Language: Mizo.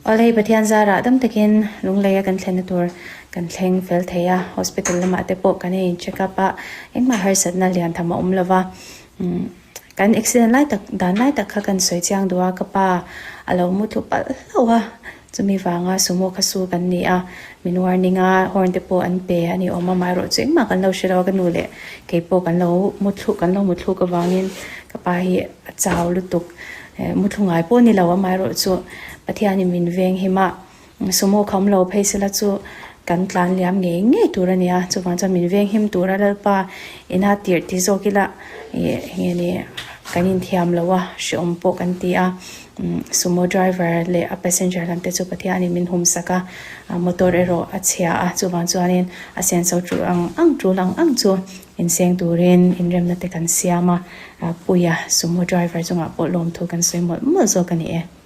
Awle hei Pathian zarah dam takin Lungleia kan thlenna tur kan thleng fel thei a, hospital lamah te pawh kan in check up a, engmah harsatna lian tham a awm lo va. Kan accident lai tak dan lai tak kha kan sawi chiang duh a, ka pa a lo mu thlu palh hlauh a, chumi vanga sumo kha su kan ni a, min warning a, horn te pawh an pe a ni awm a, amaherawhchu engmah kan lo hre lo a, ka nu leh kei pawh kan lo mu thluk kan lo mu thluk avangin ka pa hi a chau lutuk. Mu thlu ngai pawh ni lo amaherawhchu Pathianin min veng him a, sumo kham lo phei sela chu kan tlan liam ngei ngei tur a nia, chuvang chuan min veng him tura Lalpa ina tirh ti zawk ila ih nge ni kan inthiam lo a, hrehawm pawh kan ti a, sumo driver leh a passenger lam te chu Pathianin min hum sak a, motor erawh a chhia a, chuvang chuanin a senso tul ang ang tul ang ang chu inseng turin inremna te kan siam a, Puia sumo driver chungah pawh lawmthu kan sawi mawlh mawlh zawk a ni e.